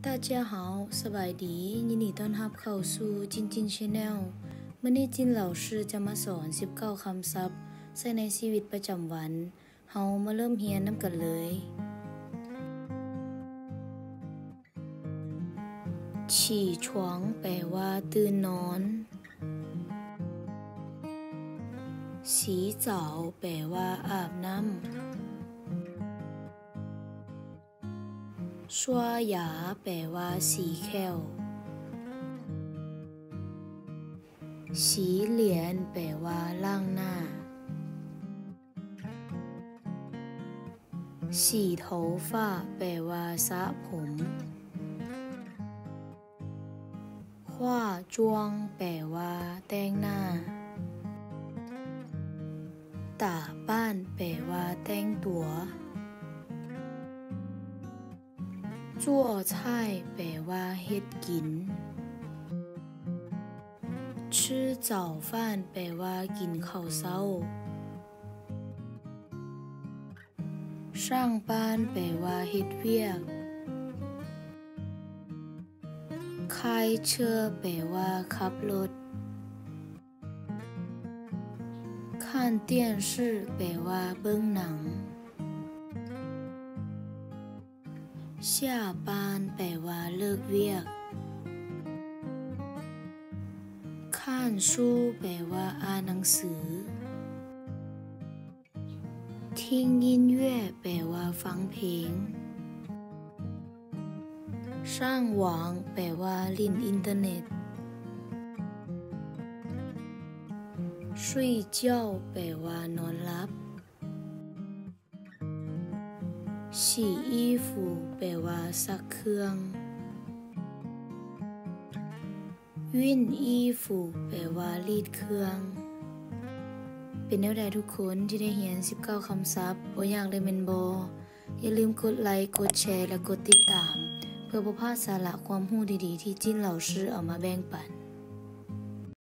大家好 ສະບາຍດີ ຍິນດີຕ້ອນຮັບເຂົ້າສູ່ Jin Jin Channel. ມື້ນີ້ Jin ເຫຼົ່າຊື່ຈະມາສອນ ສິບເກົ້າ ຄຳສັບ ໃຊ້ໃນຊີວິດປະຈຳວັນ. ເຮົາມາເລີ່ມຮຽນນຳກັນເລີຍ. 起床 ແປວ່າ ຕື່ນນອນ. 洗澡 ແປວ່າ ອາບນ້ຳ. 刷牙 ແປວ່າ ສີແຂ້ວ. 洗脸 ແປວ່າ ລ້າງໜ້າ. 洗头发 ແປວ່າ ສະຜົມ. 化妆 ແປວ່າ ແຕ່ງໜ້າ. 打扮 ແປວ່າ ແຕ່ງຕົວ. 做菜 ແປວ່າ ເຮັດກິນ. 吃早饭 ແປວ່າ ກິນເຂົ້າເຊົ້າ. 上班 ແປວ່າ ເຮັດວຽກ. 开车 ແປວ່າ ຂັບລົດ. 看电视 ແປວ່າ ເບິ່ງໜັງ. 下班 ແປວ່າ ເລີກວຽກ. 看书 ແປວ່າ ອ່ານໜັງສື. 听音乐 ແປວ່າ ຟັງເພງ. 上网 ແປວ່າ ຫຼິ້ນອິນເຕີເນັດ. 睡觉 ແປວ່າ ນອນຫຼັບ. 洗衣服 ແປວ່າ ຊັກເຄື່ອງ. 熨衣服 ແປວ່າ ລີດເຄື່ອງ. ເປັນແນວໃດທຸກຄົນທີ່ໄດ້ຮຽນ ສິບເກົ້າ ຄຳສັບ ບໍ່ຍາກເລີຍແມ່ນບໍ່? ຢ່າລືມກົດໄລ, ກົດແຊ ແລະ ກົດຕິດຕາມ ເພື່ອບໍ່ພາດສາລະຄວາມຮູ້ດີໆ ທີ່ Jin ເຫຼົ່າຊື່ ເອົາມາແບ່ງປັນ.